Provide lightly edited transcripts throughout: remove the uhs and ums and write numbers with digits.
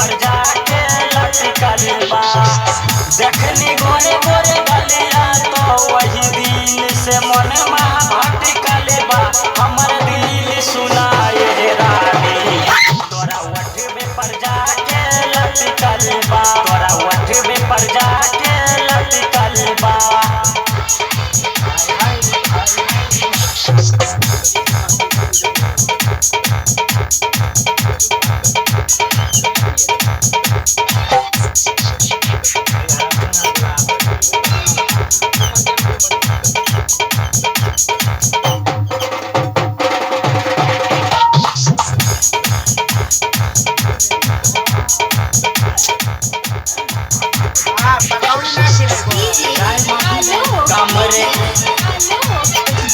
पर जाके लटकल बा। देखनी गोरे गोरे गलिया तो वही दिन से मन मा भटकल बा। हमर दिल सुनाए रानी, तोरा ओठवे पर जाके लटकल बा। तोरा ओठवे पर जाके लटकल बा। हाँ, पकौड़ी ना खिलाएबो। डीजे आलोक कमरे आलोक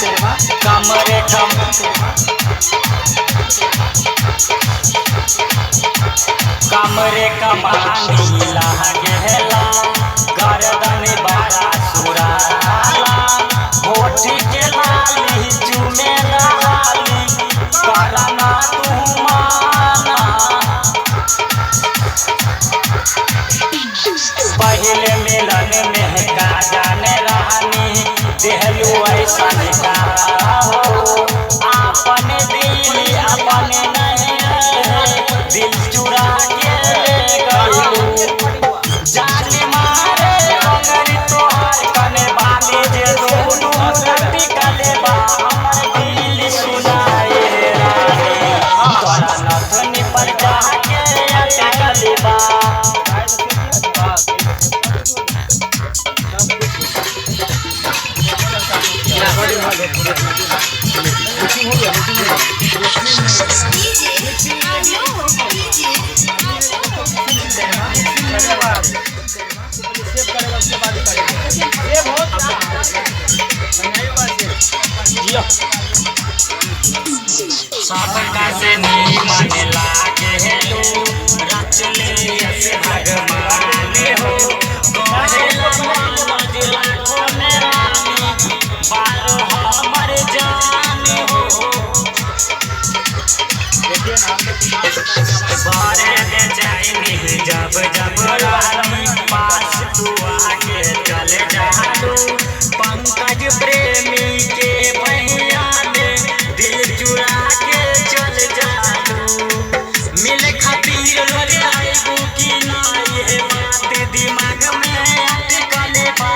गरबा कमरे कम कमरे कमानी लागेला, गर्दन बड़ा सुराला, होठ के लाली चुमे लाली, करना तू माना। पहले मिलन में का जाने रानी, देहलू ऐसन का हो। आपन दिल अपन नहीं रहे, दिल चुरा के ले गइलू। जान मारे अंगरी तोहार कने बाली जे दोनों लटकल बा। हमर दिल सुनाए रानी, तोरा नथनी पर जाके अटकल बा। डीजे आलोक डीजे आलोक गरबा सेव करेगा उसके बाद ही करेगा। ये बहुत बनाई हुआ सेव। सबका से नीमन लागेलू, रचले यस भगवान हो। कहेला मनोज लाखों में रानी, बारो हमर जान हो। देखिए ना, हम लोग बारे बेचैनी जब जब रानी, पास तू आके चल जालू। पंकज प्रेमी के भैया ने दिल चुरा के चल जालू। मिल खातिर रोज आइबू की ना, ये बात दिमाग में अटकल बा।